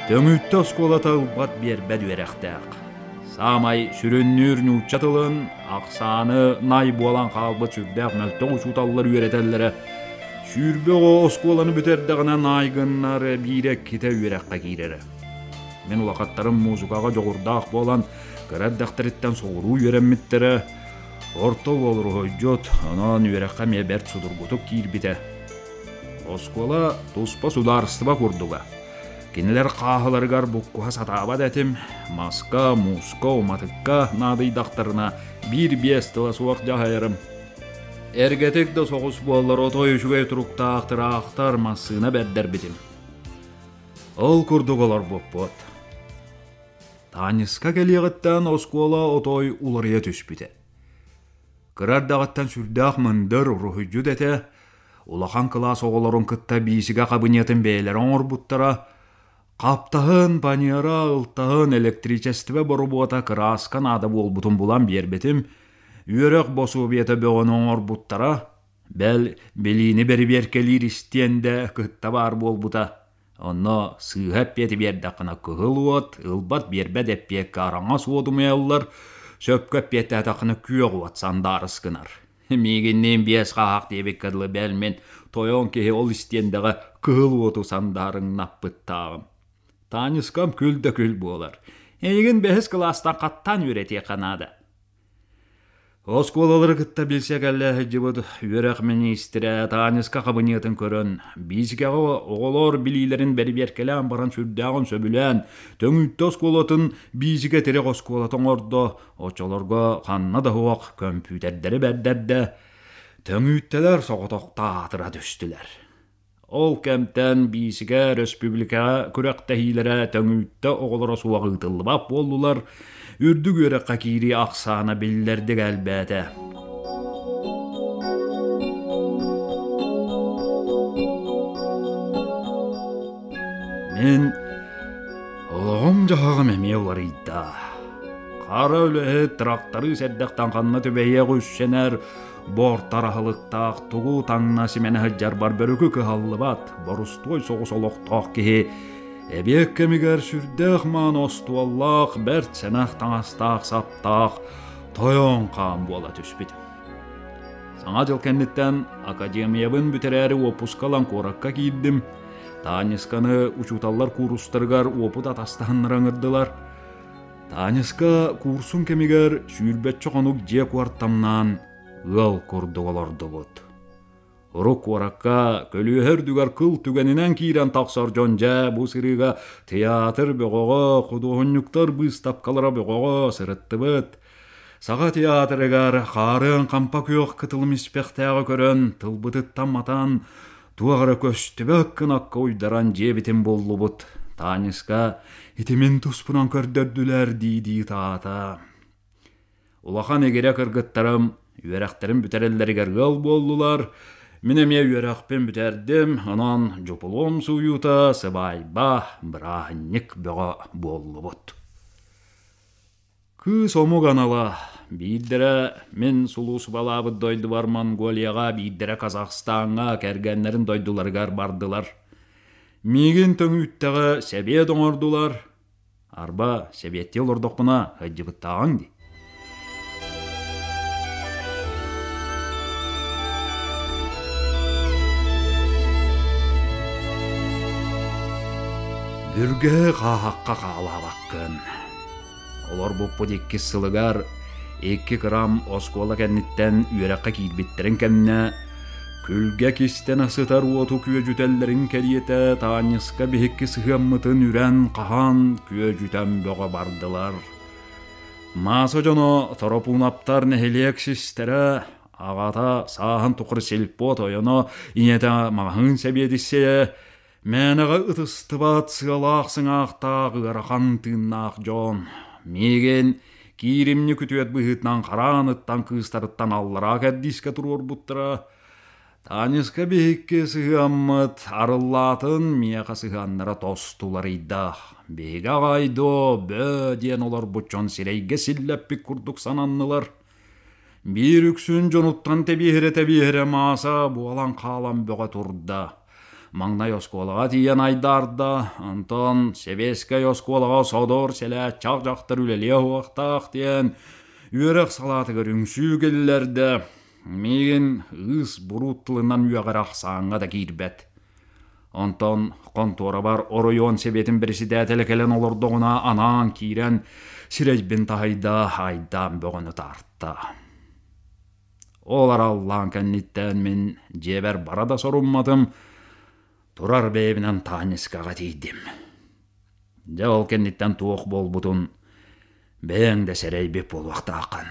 Төҥүүттэ оскуолата ылбат биэрбэт үөрэхтээх. Саамай сүрүннүүр нуучча тылын ахсааны най буолан хаалбыт сүрдээх мөлтөх учууталлар үөрэтэллэрэ. 20 оҕо оскуоланы бүтэрдэҕинэ наайгыннар биирэ иккитэ үөрэххэ киирэрэ. Мин улахаттарым музыкаҕа дьоҕурдаах буолан кыра эрдэхтэриттэн соҕуруу үөрэммиттэрэ. Орто уол уруһуйдьут, онон үөрэххэ эмиэ бэрт судургутук киирбитэ. Оскуола туспа судаарыстыба курдуга. Кинилэр хааһыларыгар буккуһа сатаабат этим, маска, мууска, уматыкка наадыйдахтарына биир-биэс тыла суох дьаһайарым. Эргэтик да соҕус буоллар отой үчүгэй туруктаах тыраахтар массыына бэрдэрбитим. Ол курдук олорбуппут. Таанньыска кэлиэҕиттэн оскуола отой уларыйа түспүтэ. Кыра эрдэҕиттэн сүрдээх мындыр, уруһуйдьут этэ, Улахан кылаас оҕолорун кытта биисигэ хабыньыатын бэйэлэрэ оҥорбуттара. Хаптаһын, паньыара, ылтаһын, электричествэ боробуота кырааска наада буолбутун булан биэрбитим. Үөрэх босуобуйата бөҕөнү оҥорбуттара. Бэл, билиини бэрибиэркэлиир истиэндэ кытта баар буолбута. Онно сыыһа эппиэти биэрдэххинэ кыһыл уот, ылбат биэрбэт эппиэккэ араҥас уот умайаллар, сөпкө эппиэттээтэххинэ күөх уот сандаарыс гынар. Миигинниин биэс хааһах диэбиккэ дылы бэл мин тойон киһи ол истиэндэҕэ кыһыл уоту сандаарыҥнаппыттааҕым. Таанньыскам күл да күл буолар. Эйигин бэһис кылаастан хаттаан үөрэтиэххэ наада. Оскуолалары кытта билсэ кэллэ сылдьыбыт үөрэх миниистирэ Таанньыска хабыньыатын көрөн, биисикэҕэ оҕолор билиилэрин бэрибиэркэлээн баран сүрдээҕин сөбүлээн, Төҥүүттэ оскуолатын биисикэ тирэх оскуолата оҥордо, Оччолорго ханна да суох көмпүүтэрдэри бэрдэрдэ, төҥүүттэлэр соҕотохтоотура түстүлэр. Ол кэмтэн биисикэ өрөспүүбүлүкэҕэ күрэхтэһиилэрэ төҥүүттэ оҕолоро суох ыытыллыбат буоллулар, үрдүк үөрэххэ киирии ахсаана биллэрдик элбээтэ. Мин олоҕум-дьаһаҕым эмиэ уларыйда. Хара үлэһит тракторы сэрдэхтэн ханна түбэһиэх үссэнэр, бортар аһылыктаах тугу таҥна симэнэ сылдьарбар бөрүкү кыһаллыбат, борустуой соҕус олохтоох киһи эбиэт кэмигэр сүрдээх мааны остуоллаах, бэрт сэнэх таҥастаах саптаах тойон хаан буола түспүт. Саҥа дьыл кэнниттэн академиябын бүтэрээри уоппуска ылан куоракка киирдим. Таанньысканы учууталлар куурустарыгар уопут атастаһыннара ыҥырдылар. Таанньыска куурсун кэмигэр сүүрбэччэ хонук дьиэ куортамнаан ыал курдук олордубут. Урут куоракка көлүөһэ үрдүгэр кыл түгэнинэн киирэн тахсар дьон дьэ бу сырыыга театр бөҕөҕө, худуоһунньуктар быыстапкалара бөҕөҕө сырыттыбыт. Саха театрыгар хаарыан хампа күөх кытылым испэхтээҕи көрөн, тылбытыттан матан, туох эрэ көстүбэт гынакка уйдаран дьиэбитин буллубут. Таанньыска ити мин туспунан көрдөрдүлэр дии-дии таата. Улахан игирэ кыргыттарым үөрэхтэрин бүтэрэллэригэр ыал буоллулар. Мин эмиэ үөрэхпин бүтэрдим, онон дьупулуом сууйуута сыбаайба, бырааһынньык бөҕө буоллубут. Кыыс омук анала биирдэрэ мин сулуусубалаабыт дойдубар Монголияҕа, биирдэрэ Казахстаҥҥа кэргэннэрин дойдуларыгар бардылар. Миигин төҥүүттэҕэ сэбиэт оҥордулар. Арба, сэбиэттии олордохпуна сылдьыбыттааҕыҥ дии. Бүргэһи хааһахха хаалаабаккын. Олорбуппут иккис сылыгар икки кырам оскуола кэнниттэн үөрэххэ киирбиттэрин кэннэ күлгэ кистэнэ сытар уоту күөдьүтэллэрин кэриэтэ Таанньыска биһикки сыһыаммытын үрэн-хаһан күөдьүтэн бөҕө бардылар. Мааса дьоно Торопуунаптар нэһилиэк систэрэ, аҕата сааһын тухары сельпо тойоно, ийэтэ маҕаһыын сэбиэдиссэйэ, Мээнэҕэ ытыстыбат сыалаах сыҥаахтаах ыарахан тыыннаах дьон миигин кииримньи күтүөт быһыытынан харааныттан кыыстарыттан аллараа кэрдиискэ туруорбуттара. Таанньыска биһикки сыһыаммыт арыллаатын миэхэ сыһыаннара тостуларыйда. Биһиги аҕай дуо, бөө диэн олорбут дьон сирэйгэ силлэппит курдук сананнылар. Биир үксүн дьонуттан тэбиэһирэ-тэбиэһирэ Мааса буолан хаалан бөҕө турда. Маҥнай оскуолаҕа тиийэн айдаарда, онтон сэбиэскэй оскуолаҕа содур сэлээччэх дьахтар үлэлиэ уохтаах диэн үөрэх салаатыгар үҥсүү киллэрдэ. Миигин ыыс буруут тылынан үөҕэрэ ахсааҥҥа да киирбэт. Онтон хонтуорабар оройуон сэбиэтин бэрэсидээтэлэ кэлэн олордоҕуна анаан киирэн сирэйбин таһыйда, айдаан бөҕөнү таарта. Ол араллаан кэнниттэн мин дьиэбэр бара да сорумматым, турар бэйэбинэн Таанньыскаҕа тиийдим. Дьэ ол кэнниттэн туох буолбутун бэйэҥ да сэрэйбит буолуохтааххын.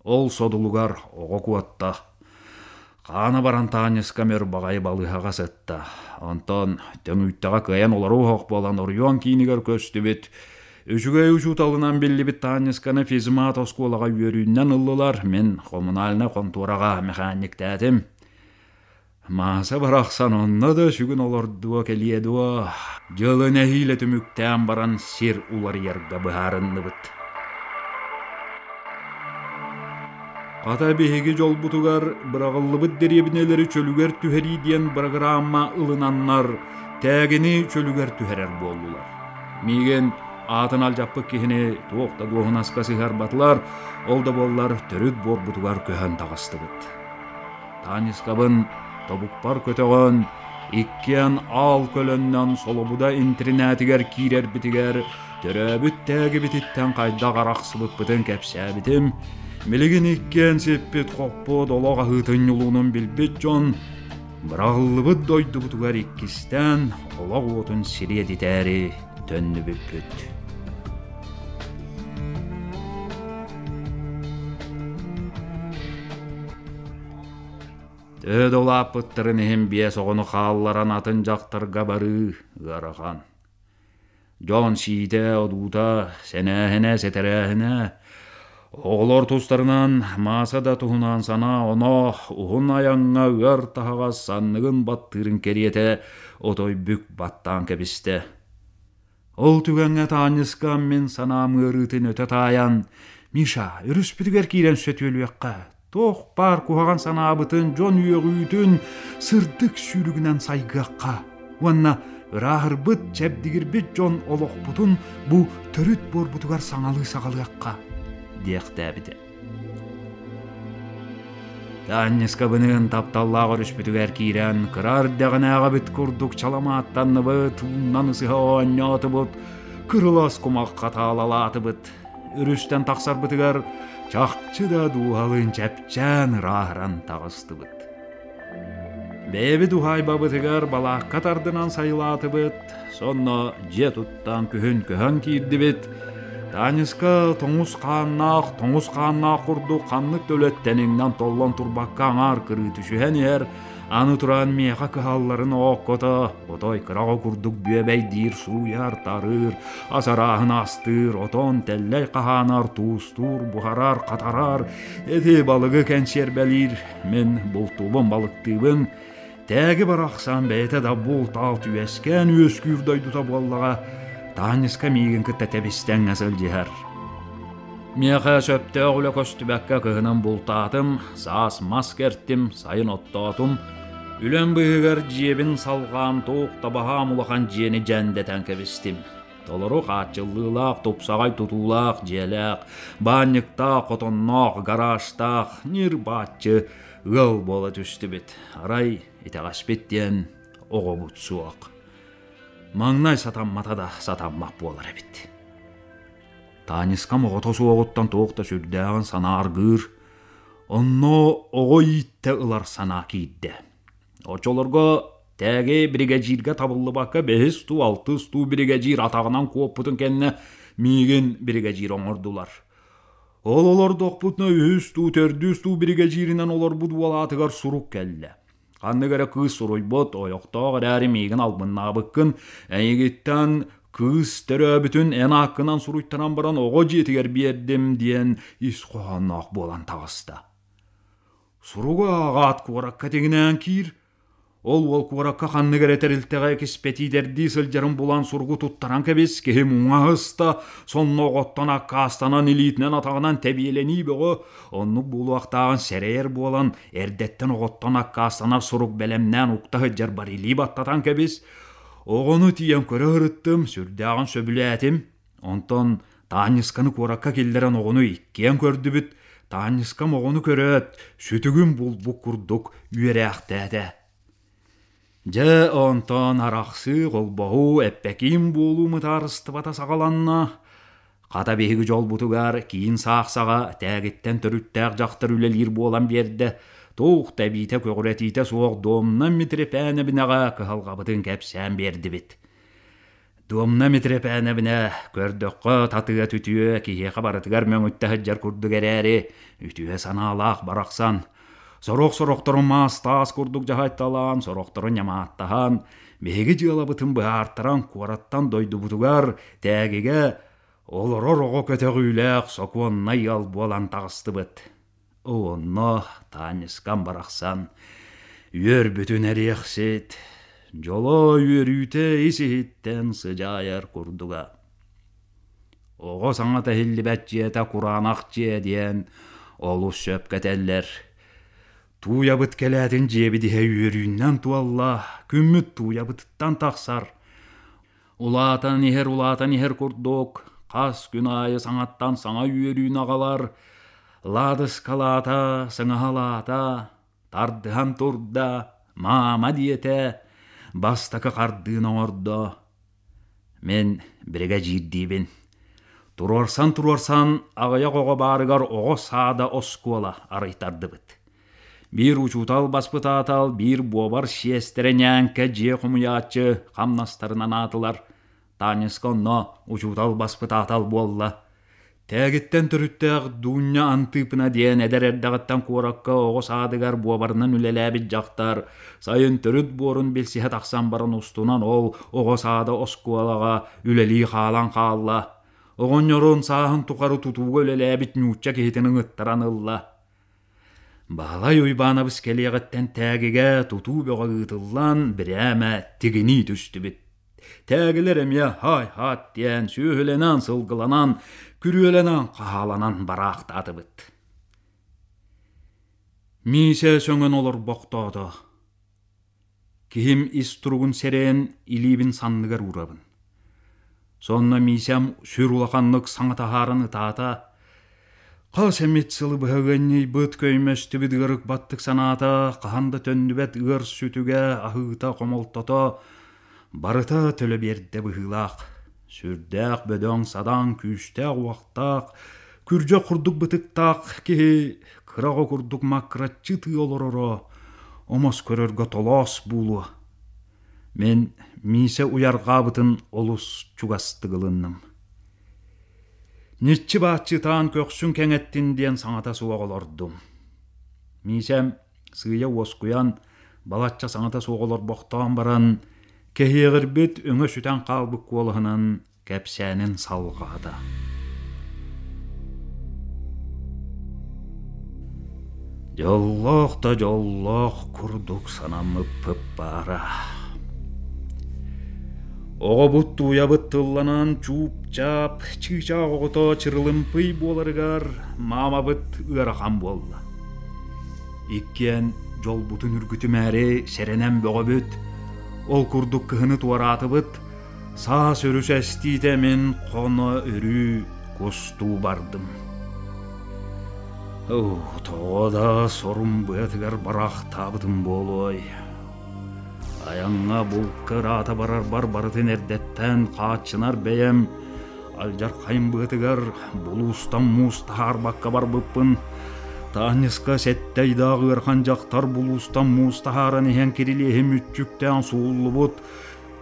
Ол содулугар оҕо куотта. Хаана баран Таанньыскам өр баҕайы балыыһаҕа сытта. Онтон Төҥүүттэҕэ кыайан олоруу буолан оройуон киинигэр көстүбүт. Үчүгэй учууталынан биллибит Таанньысканы физмат оскуолаҕа үөрүүннэн ыллылар. Мин коммунальнай хонтуораҕа мэхээнньиктээтим. Мааса барахсан онно да сүгүн олордуо кэлиэ дуо, дьылы нэһиилэ түмүктээн баран сир уларыйарга быһаарынныбыт. Хата биһиги дьолбутугар быраҕыллыбыт дэриэбинэлэри чөлүгэр түһэрии диэн бырагыраамма ылынаннар тээгини чөлүгэр түһэрэр буоллулар. Миигин аатын алдьаппыт киһини туох да дуоһунаска сыһыарбатылар, ол да буоллар төрүт буорбутугар көһөн таҕыстыбыт. Таанньыскабын тобукпар көтөҕөн, иккиэн аал көлөннөн Солобуда интэринээтигэр киирэрбитигэр төрөөбүт тээгибититтэн хайдах арахсыбыппытын кэпсээбитим. Билигин иккиэн сиппит-хоппут олох аһыытын ньулуунун билбит дьон быраҕыллыбыт дойдубутугар иккистээн олох уотун сириэдитээри төннүбүппүт. Төһө да улааппыттарын иһин биэс оҕону хаалларан атын дьахтарга барыы ыарахан. Дьон сиитэ, одуута, сэнээһинэ, сэтэрээһинэ, оҕолор тустарынан Мааса да туһунан санаа оно уһун айаҥҥа ыар таһаҕас санныгын баттыырын кэриэтэ отой бүк баттаан кэбистэ. Ол түгэҥҥэ Таанньыска мин санаам ыарыытын өтө таайан, «Миша, өрүспүтүгэр киирэн сөтүөлүөххэ, туох баар куһаҕан санаабытын, дьон үөҕүүтүн сырдык сүүрүгүнэн сайгыахха уонна ырааһырбыт, чэбдигирбит дьон олохпутун бу төрүт буорбутугар саҥалыы саҕалыахха» диэхтээбитэ. Таанньыскабыныын тапталлаах өрүспүтүгэр киирэн, кыра эрдэҕинээҕибит курдук чаламааттанныбыт, ууннан ысыһа оонньоотубут, кырылас кумахха таалалаатыбыт. Өрүстэн тахсарбытыгар чахчы да дууһалыын чэпчээн ырааһыран таҕыстыбыт. Бэйэбит уһаайбабытыгар балаакка тардынан сайылаатыбыт, сонно дьиэ туттан күһүн көһөн киирдибит. Таанньыска тоҥус хааннаах, тоҥус хааннаах курдук ханнык да үлэттэн иҥнэн толлон турбакка аҥаар кырыы түсүһэн иһэр, аны туран миэхэ кыһалларын ооккото, отой кыраҕа курдук бүөбэйдиир, сууйар, тарыыр, ас арааһын астыыр, отон, тэллэй хаһаанар, туустуур, буһарар, хатарар, эти балыгы кэнсиэрбэлиир, Мин бултуубун, балыктыыбын, тээги барахсан бэйэтэ да булт-алт үөскээн үөскүүр дойдута буоллаҕа, Таанньыска миигин кытта тэбистэҥҥэ сылдьыһар. Миэхэ сөптөөх үлэ көстүбэккэ кыһынын бултаатым, саас мас кэртим, сайын оттоотум. Үлэм быыһыгар дьиэбин салҕаан туох да баһаам улахан дьиэни дьэндэтэн кэбистим. Толору хааччыллыылаах, тупсаҕай тутуулаах дьиэлээх, баанньыктаах, хотонноох, гаражтаах, ньир-бааччы ыал буола түстүбүт. Арай итэҕэспит диэн оҕобут суох. Маҥнай сатаммата да сатаммат буолар эбит. Таанньыскам оҕото суоҕуттан туох да сүрдээҕин санааргыыр, онно оҕо ииттэ ылар санаа киирдэ. Оччолорго Тээги биригэдьииргэ табыллыбакка бэһис туу, алтыс туу биригэдьиир атаҕынан куоппутун кэннэ миигин биригэдьиир оҥордулар. Ол олордохпутуна үһүс туу, төрдүс туу биригэдьииринэн олорбут уолаатыгар сурук кэллэ. Ханнык эрэ кыыс суруйбут, ойохтоох эрээри миигин албыннаабыккын, эйигиттэн кыыс төрөөбүтүн эн ааккынан суруйтаран баран оҕо дьиэтигэр биэрдим диэн ис хоһоонноох буолан таҕыста. Суругу ааҕаат куоракка тигинээн киир. Ол уол куоракка ханнык эрэ тэрилтэҕэ киспэтиидэрдии сылдьарын булан суругу туттаран кэбис, киһи муҥа ыста, сонно оҕоттон аккаастанан илиитинэн-атаҕынан тэбиэлэнии бөҕө, оннук буолуохтааҕын сэрэйэр буолан, эрдэттэн оҕоттон аккаастанар сурук бэлэмнээн укта сылдьарбар илии баттатан кэбис. Оҕону тиийэн көрө сырыттым, сүрдээҕин сөбүлээтим. Онтон Таанньысканы куоракка киллэрэн оҕону иккиэн көрдүбүт. Таанньыскам оҕону көрөөт, сүтүгүн булбут курдук үөрээхтээтэ. Дьэ, онтон арахсыы, холбоһуу, эппэкиин буолуу мытаарыстыбата саҕаланна. Хата биһиги дьолбутугар киин саахсаҕа тээгиттэн төрүттээх дьахтар үлэлиир буолан биэрдэ. Туох да эбиитэ көҕүрэтиитэ суох Домна Митрепээнэбинэҕэ кыһалҕабытын кэпсээн биэрдибит. Домна Митрепээнэбинэ көрдөххө татыа түтүө киһиэхэ барытыгар мөҥүттэ сылдьар курдук эрээри, үтүө санаалаах барахсан. Сорох-сорохторун маас-таас курдук дьаһайталаан, сорохторун ньамааттаһан, биһиги дьыалабытын быһаартаран куораттан дойдубутугар Тээгигэ олорор оҕо көтөҕүүлээх сокуоннай ыал буолан таҕыстыбыт. Онно Таанньыскам барахсан үөрбүтүн эриэхсит, дьоло үөрүүтэ ис-иһиттэн сыдьаайар курдуга. Оҕо саҥата иһиллибэт дьиэтэ кураанах дьиэ диэн олус сөпкө этэллэр. Тууйабыт кэлээтин дьиэбит иһэ үөрүүннэн туолла, күммүт тууйабытыттан тахсар. Улаатан иһэр улаатан иһэр курдук, хас күн аайы саҥаттан саҥа үөрүүнү аҕалар, Ладыскалаата, сыҥаһалаата, тардыһан турда, маама диэтэ, бастакы хардыыны оҥордо. Мин биригэдьиирдиибин. Туруорсан-туруорсан аҕыйах оҕо баарыгар оҕо саада оскуола арыйтардыбыт. Биир учуутал баспытаатал, биир буобар сиэстэрэ ньээҥкэ дьиэ хомуйааччы хамнастарын анаатылар. Таанньыска онно учуутал баспытаатал буолла. Тээгиттэн төрүттээх Дуунньа Антыыпына диэн эдэр эрдэҕиттэн куоракка оҕо саадыгар буобарынан үлэлээбит дьахтар сайын төрүт буорун билсиһэ тахсан баран устунан ол оҕо саада оскуолаҕа үлэлии хаалан хаалла. Оҕонньорун сааһын тухары тутууга үлэлээбит нуучча киһитин ыҥыттаран ылла. Баһылай Уйбаанабыс кэлиэҕиттэн тээгигэ тутуу бөҕө ыытыллан бирээмэ тигинии түстүбүт. Тээгилэр эмиэ һай-һаат диэн сүөһүлэнэн, сылгыланан, күрүөлэнэн, хаһааланан бараахтаатыбыт. Миисэ сөҥөн олорбохтоото. Киһим ис туругун сэрэйэн илиибин санныгар уурабын. Сонно Миисэм сүр улаханнык саҥа таһааран ытаата. Хас эмит сылы быһа ыанньыйбыт, көймөстүбүт ыарык баттык санаата, хаһан да төннүбэт ыар сүтүгэ, аһыыта, хомолтото барыта төлө биэрдэ быһыылаах. Сүрдээх бөдөҥ-садаҥ, күүстээх-уохтаах, күрдьэх курдук бытыктаах киһи кыра оҕо курдук маккыраччы ытыы олороро омос көрөргө толоос буолуо. Мин Миисэ уйарҕаабытын олус чугастык ылынным. Ньиччи бааччытаан көхсүн кэҥэттин диэн саҥата суох олордум. Миисэм сыыйа уоскуйан, балачча саҥата суох олорбохтоон баран, кэһиэҕирбит өҥө сүтэн хаалбыт куолаһынан кэпсээнин салҕаата. Дьоллоох да дьоллоох курдук санаммыппыт баара. Оҕобут тууйабыт тылланан чууп-чаап, чыычаах оҕото чырылымпый буоларыгар маамабыт ыарахан буолла. Иккиэн дьолбутун үргүтүмээри сэрэнэн бөҕөбүт. Ол курдук кыһыны туораатыбыт, Саас өрүс эстиитэ мин хоно өрүү кустуу бардым. Тоҕо да сорум быатыгар бараахтаабытым буолуой. Айаҥҥа булка ыраата барарбар барытын эрдэттэн хааччынар бэйэм алдьархайым быатыгар булуустан муус таһаарбакка барбыппын. Таанньыска сэттэ ыйдаах ыарахан дьахтар булуустан муус таһааран иһэн кирилиэһим мүччүктээн сууллубут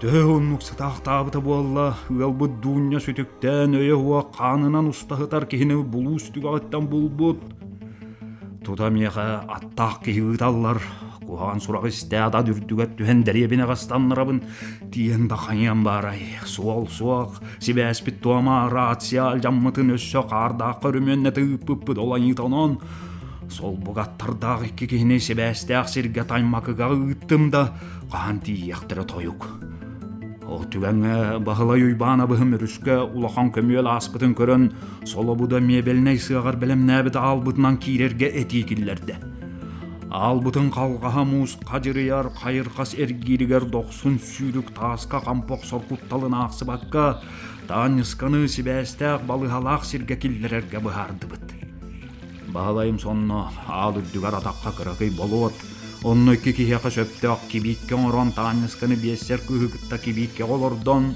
Төһө уһуннук сытаахтаабыта буолла, ыалбыт Дуунньа сүтүктээн өйө-уо хаанынан уста сытар киһини булуус түгэҕиттэн булбут. Тута миэхэ аттаах киһи ыыталлар, куһаҕан сурах истээт ат үрдүгэр түһэн дэриэбинэҕэ ыстаннарабын, тиийэн да хайыам баарай, суол суох, сибээспит туома рация алдьаммытын өссө хаардаахха өрөмүөннэтэ ыыппыппыт ол айыыта онон. Солбугаттардаах икки киһини сибээстээх сиргэ Таймакыга ыыттым да, хаһан тиийиэхтэрэ тойук. Ол түгэҥҥэ Баһылай Уйбаанабыһым өрүскэ улахан көмүөл ааспытын көрөн, Солобуда миэбэлинэй сыаҕар бэлэмнээбит аалбытынан киирэргэ этии киллэрдэ. Аалбытын халҕаһа муус хадьырыйар хайырхас эргииригэр дохсун сүүрүк тааска хампа охсор кутталын аахсыбакка, Таанньысканы сибээстээх балыыһалаах сиргэ киллэрэргэ быһаардыбыт. Баһылайым сонно аал үрдүгэр атахха кыракый болуот, онно икки киһиэхэ сөптөөх кибииккэ оҥорон Таанньысканы биэссэр кыыһы кытта кибииккэҕэ олордон,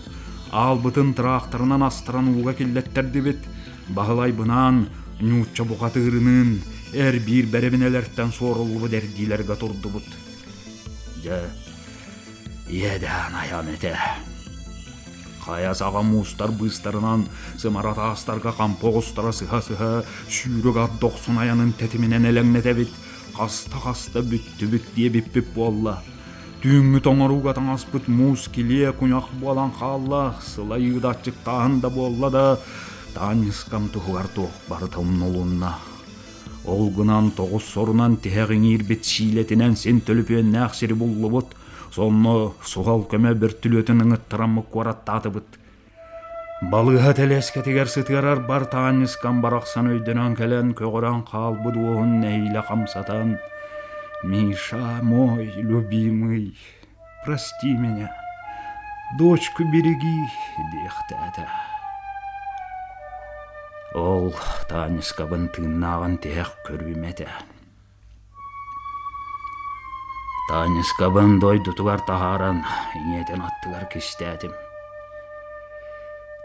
аалбытын тыраахтарынан астаран ууга киллэттэрдибит, Баһылайбынаан ньуучча бухатыырыныын эр биир бэрэбинэлэртэн суоруллубут эрдиилэргэ турдубут. Дьэ, иэдээн айан этэ. Хайа саҕа муустар быыстарынан сымара таастарга хампа оҕустара сыһа-сыһа сүүрүк ат дохсун айанын тэтиминэн элэҥнэтэбит, хаста-хаста бүттүбүт диэбиппит буолла. Түүҥҥү тоҥорууга таҥаспыт муус килиэ куйах буолан хаалла, сылайыы да аччыктааһын да буолла да, Таанньыскам туһугар туох барыта умнулунна. Ол гынан тоҕус сорунан тиһэх иҥиирбит сиилэтинэн син төлөпүөннээх сири буллубут, сонно суһал көмө бөртүлүөтүн ыҥыттараммыт куораттаатыбыт. Балыыһа тэлээскэтигэр сытыарар бар Таанньыскам барахсан өйдөнөн кэлэн көҕөрөн хаалбыт уоһун нэһиилэ хамсатан «Миша, мой любимый, прости меня, дочку береги» диэхтээтэ. Ол Таанньыскабын тыыннааҕын тиһэх көрүүм этэ. Таанньыскабын дойдутугар таһааран ийэтин аттыгар кистээтим.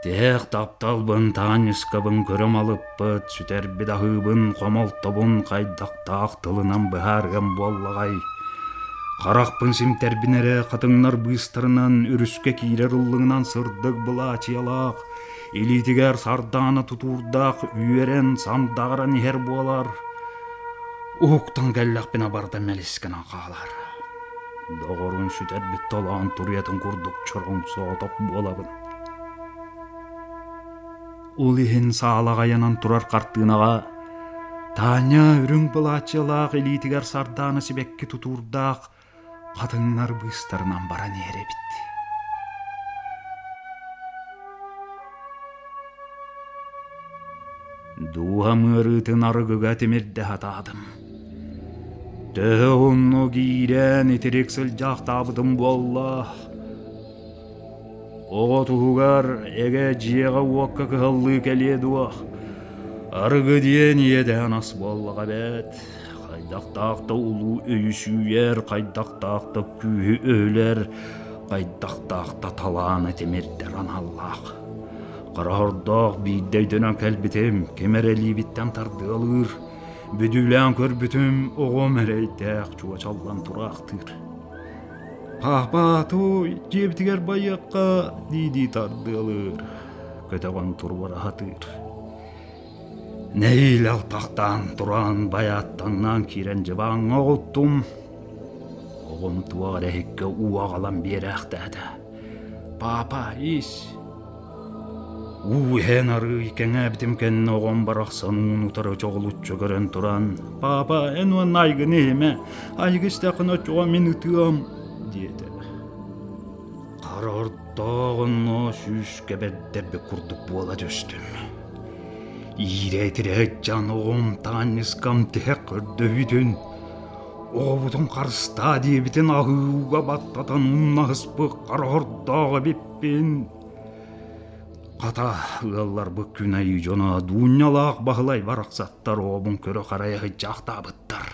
Тиһэх тапталбын Таанньыскабын көрө малыппыт, сүтэрбит аһыыбын, хомолтобун хайдахтаах тылынан быһаарыам буоллаҕай. Харахпын симтэрбин эрэ хатыҥнар быыстарынан өрүскэ киирэр ыллыгынан сырдык былаачыйалаах, илиитигэр сардаана тутуурдаах үөрэн сандаҕыран иһэр буолар. Уһуктан кэллэхпинэ барыта мэлис гынан хаалар. Доҕорун сүтэрбит толоон туруйатын курдук чороҥ соҕотох буолабын. Ол иһин саалаҕа айанан турар хартыынаҕа Таня үрүҥ былааччыйалаах илиитигэр сардаана сибэкки тутуурдаах хатыҥнар быыстарынан баран иһэр эбит. Дууһам ыарыытын арыгыга тимирдэ сатаатым. Төһө уһуннук иирэн итирик сылдьаахтаабытым буолла. Оҕо туһугар эгэ дьиэҕэ-уокка кыһаллыы кэлиэ дуо? Арыгы диэн иэдээн ас буоллаҕа эбээт. Хайдахтаах да улуу өйү сүүйэр, хайдахтаах да күүһү өһүлэр, хайдахтаах да талааны тимирдэр аналлаах. Хара хордоох биирдэ өйдөнөн кэлбитим, ким эрэ илиибиттэн тардыалыыр. Бүдүүлээн көрбүтүм, оҕом эрэйдээх чуочаллан тураахтыыр. Папа, туй, дьиэбитигэр байыахха дии-дии тардыалыыр, көтөҕөн туруора сатыыр. Нэһиилэ алтахтаан туран байааттаҥнаан киирэн дьыбааҥҥа оҕуттум. Оҕом туох эрэ иһиккэ уу аҕалан биэрээхтээтэ. Папа, ис. Уу иһэн арыый кэҥээбитим кэннэ оҕом барахсан уун утары чоҕулуччу көрөн туран «Папа, эн уонна айгыны иһимэ, айгы истэххинэ оччоҕо мин ытыам» диэтэ. Хара ортооҕунно сүүскэ бэрдэрбит курдук буола түстүм. Иирэ-итирэ сылдьан оҕом Таанньыскам тиһэх көрдөһүүтүн оҕобутун харыстаа диэбитин аһыыга баттатан умнаһыспыт хара ордоох эбиппин. Хата, ыалларбыт күн айыы дьоно Дуунньалаах Баһылай барахсаттар оҕобун көрө-харайа сылдьаахтаабыттар.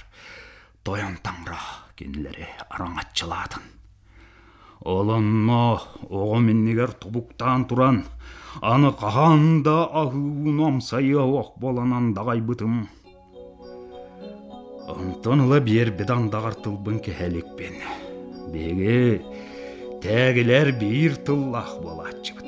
Тойон таҥара кинилэри араҥаччылаатын. Ол онно оҕом иннигэр тобуктаан туран, аны хаһан да аһыыны амсайыа ох буолан андаҕайбытым. Онтон ыла биэрбит андаҕар тылбын кэһэ иликпин. Биһиги тээгилэр биир тыллаах буолааччыбыт.